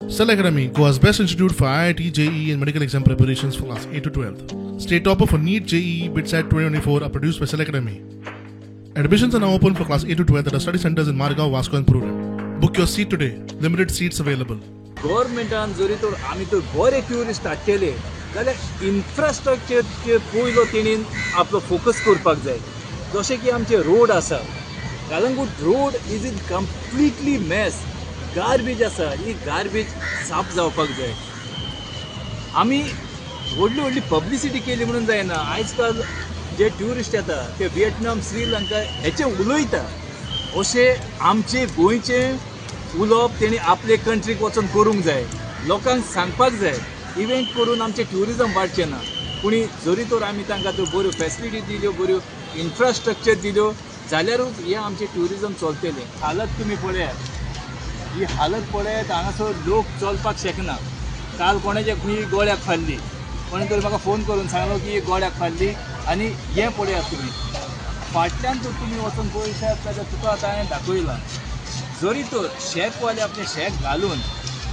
Cell Academy, Goa's best institute for IIT, JEE, and medical exam preparations for class 8 to 12. State topper for NEET, JEE, BITSAT 2024 are produced by Cell Academy. Admissions are now open for class 8 to 12 at our study centers in Margao, Vasco, and Prudent. Book your seat today. Limited seats available. गव्हर्मेंटान जरी तर आमी तर बरे tourist हाडटले जाल्यार इन्फ्रास्ट्रक्चरचेर पयलो तेणीन आपलो फोकस करपाक जाय. जशें की आमचे रोड आसा, Calangute road is in completely mess, garbage आसा, ही गार्बेज साफ जावपाक जाय. आमी व्हडली व्हडली पब्लिसिटी केली म्हणून जायना. आयज काल जे ट्युरिस्ट येता ते विएटनाम, श्रीलंका हेचे उलयता, अशें आमचे गोंयचें उलोवप तेणी आपले कंट्रीक वचून करूंक जाय, लोकांक सांगपाक जाय. इव्हेंट करून आमचें ट्युरिजम वाडचें ना, पूण जरी तर आमी तांकां त्यो बऱ्यो फेसिलिटी दिल्यो, बऱ्यो इन्फ्रास्ट्रक्चर दिल्यो जाल्यारूच हें आमचें ट्युरिजम चलतलें. हालत तुमी पळयात, ही हालत पळयात, हांगासर लोक चलपाक शकना. काल कोणाच्या खंय गोळ्याक फाल्ली, कोणे तरी म्हाका फोन करून सांगलो की गोळ्याक फाल्ली. आनी हें पळयात तुमी फाटल्यान जर तुमी वचून पळयशात जाल्यार तुका आतां हांवें दाखयलां, जरी तर शॅकवाले आपले शॅक घालून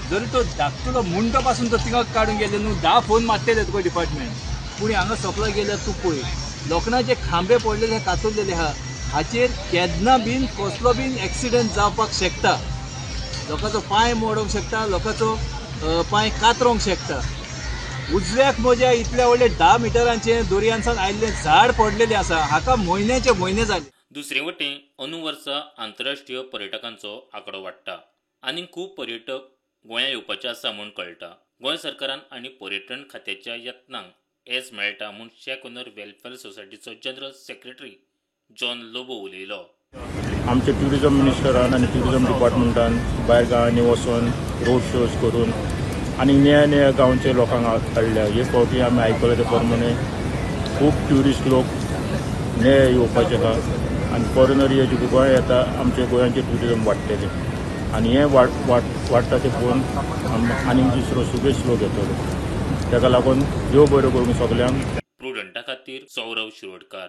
जरी तो धाकटुलो मुंडो पासून तो थिंगा काडून गेले न्हू, 10 फोन मारतले तुका डिपार्टमेंट. पूण हांगा सप्लाय गेल्यार तूं पळय लोखणाचे खांबे पडलेले कातरलेले आहा, हाचेर केन्ना बीन कसलो बीन एक्सिडंट जावपाक शकता, लोकांचो पांय मोडोंक शकता, लोकांचो पांय कातरोंक शकता. उजव्याक म्हज्या इतल्या व्हडले 10 मिटरांचे दर्यांसान आयिल्लें झाड पडलेलें आसा, हाका म्हयन्याचे म्हयने जाले. दुसरे वटेन अंदू वर्सा आंतरराष्ट्रीय पर्यटकांचो आंकडो वाडटा आनी खूब पर्यटक गोंया येवपाचे आसा म्हूण कळटा. गोंय सरकारान आनी पर्यटन खात्याच्या यत्नांक येस मेळटा म्हूण शॅक ओनर वेलफेअर सोसायटीचो जनरल सेक्रेटरी जॉन लोबो उलयलो. आमचे ट्युरिजम मिनिस्टरान आनी ट्युरिजम डिपार्टमेंटान भायर गांवांनी वचून रोड शोज करून आनी नव्या नव्या गांवचे लोकांक हाडल्या. हे फावटी आमी आयकलें ते प्रमाणे खूब ट्युरिस्ट लोक नवे येवपाचे आहा आनी फॉरेनर हे जे गोंया येता, आमच्या गोंयांचें ट्युरिजम वाडटलें आनी हें वाडटा तें पळोवन आनीक दुसरो सुबेज लोक येतलो. ताका लागून देव बरें करूं सगल्यांक. प्रुडंटा खातीर सौरव शिरोडकार.